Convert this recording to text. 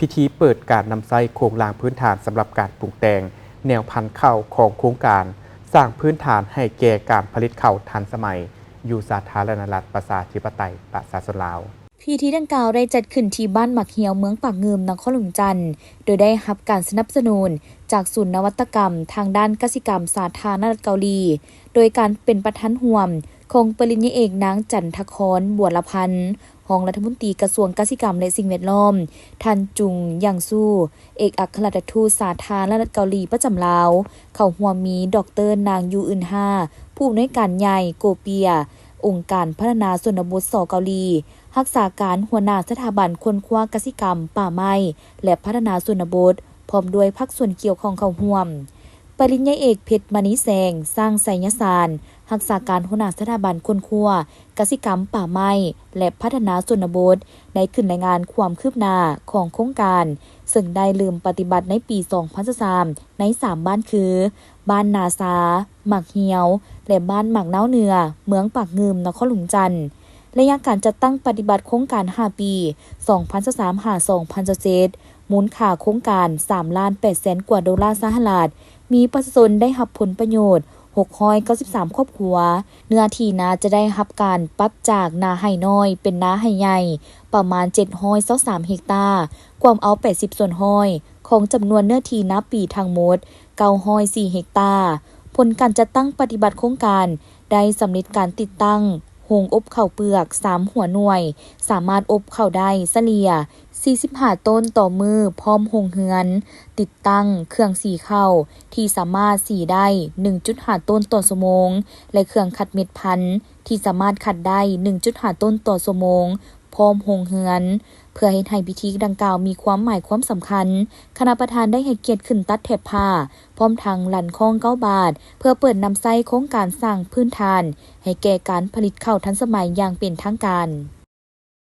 ພິທີເປີດການນຳໃຊ້ໂຄງລ່າງພື້ນຖານສຳລັບການປຸງແຕ່ງແນວພັນເຂົ້າຂອງໂຄງການສ້າງພື້ນຖານໃຫ້ແກ່ການຜະລິດເຂົ້າທັນສະໄໝ ຢູ່ສາທາລະນະລັດປະຊາທິປະໄຕປະຊາຊົນລາວ. ພິທີດັ່ງກ່າວໄດ້ຈັດຂຶ້ນທີ່ບ້ານໝາກຮຽວ ເມືອງປາກງື່ມ ນະຄອນຫຼວງວຽງຈັນ ໂດຍໄດ້ຮັບການສະໜັບສະໜູນຈາກສູນນະວັດຕະກຳທາງດ້ານກະສິກຳສາທາລະນະລັດເກົາຫຼີ ໂດຍການເປັນປະທານຮ່ວມຂອງປະລິນຍາເອກນາງ ຈັນທະຄອນ ບົວລະພັນ ຮອງລັດຖະມົນຕີກະຊວງກະສິກຳ ແລະ ສິ່ງແວດລ້ອມ, ທ່ານ ຈຸງ ຢັງຊູ ເອກອັກຄະລັດຖະທູດສາທາລະນະລັດເກົາຫຼີປະຈຳລາວ, ເຂົ້າຮ່ວມມີ ດອກເຕີ ນາງ ຢູ ອຶນຮາ ຜູ້ອຳນວຍການໃຫຍ່ ໂກເປຍ ອົງການພັດທະນາຊົນນະບົດ ສ ເກົາຫຼີ, ຮັກສາການຫົວໜ້າສະຖາບັນຄົ້ນຄວ້າກະສິກຳ, ປ່າໄມ້ ແລະ ພັດທະນາຊົນນະບົດ ພ້ອມດ້ວຍພາກສ່ວນກ່ຽວຂ້ອງເຂົ້າຮ່ວມ. ປະລິນຍາເອກ ເພັດມະນີແສງ ຊ້າງໄຊຍະສານ ຮັກສາການຫົວໜ້າສະຖາບັນຄົ້ນຄວ້າກະສິກຳ, ປ່າໄມ້ ແລະ ພັດທະນາຊົນນະບົດ ໄດ້ຂຶ້ນລາຍງານຄວາມຄືບໜ້າຂອງໂຄງການ, ເຊິ່ງໄດ້ເລີ່ມປະຕິບັດໃນປີສອງພັນຊາວສາມ ໃນສາມບ້ານຄື ບ້ານນາຊາ, ໝາກຮຽວ ແລະ ບ້ານໝາກນາວເໜືອ, ເມືອງປາກງື່ມ, ນະຄອນຫຼວງວຽງຈັນ. ໄລຍະການຈັດຕັ້ງປະຕິບັດໂຄງການຫ້າປີ ສອງພັນຊາວສາມ ຫາ ສອງພັນຊາວເຈັດ ມູນຄ່າໂຄງການສາມລ້ານແປດແສນກວ່າໂດລາສະຫະລັດ, ມີປະຊາຊົນໄດ້ຮັບຜົນປະໂຫຍດຫົກຮ້ອຍເກົ້າສິບສາມຄອບຄົວ. ເນື້ອທີ່ນາຈະໄດ້ຮັບການປັບຈາກນາໄຮ່ນ້ອຍເປັນນາໄຮ່ໃຫຍ່ ປະມານເຈັດຮ້ອຍຊາວສາມເຮັກຕາ, ກວມເອົາແປດສິບສ່ວນຮ້ອຍຂອງຈຳນວນເນື້ອທີ່ນາປີທັງໝົດເກົ້າຮ້ອຍສີ່ເຮັກຕາ. ຜົນການຈັດຕັ້ງປະຕິບັດໂຄງການ ໄດ້ສຳເລັດການຕິດຕັ້ງໂຮງອົບເຂົ້າເປືອກສາມຫົວໜ່ວຍ, ສາມາດອົບເຂົ້າໄດ້ສະເລ່ຍສີ່ສິບຫ້າໂຕນຕໍ່ມື້ ພ້ອມໂຮງເຮືອນ, ຕິດຕັ້ງເຄື່ອງສີເຂົ້າທີ່ສາມາດສີໄດ້ໜຶ່ງຈຸດຫ້າໂຕນຕໍ່ຊົ່ວໂມງ ແລະ ເຄື່ອງຂັດເມັດພັນທີ່ສາມາດຂັດໄດ້ໜຶ່ງຈຸດຫ້າໂຕນຕໍ່ຊົ່ວໂມງ ພ້ອມໂຮງເຮືອນ. ເພື່ອເຮັດໃຫ້ພິທີດັ່ງກ່າວມີຄວາມໝາຍຄວາມສຳຄັນ, ຄະນະປະທານໄດ້ໃຫ້ກຽດຂຶ້ນຕັດແຖບຜ້າ ພ້ອມທັງລັນຄ້ອງເກົ້າບາດ ເພື່ອເປີດນຳໃຊ້ໂຄງການສ້າງພື້ນຖານໃຫ້ແກ່ການຜະລິດເຂົ້າທັນສະໄໝຢ່າງເປັນທາງການ.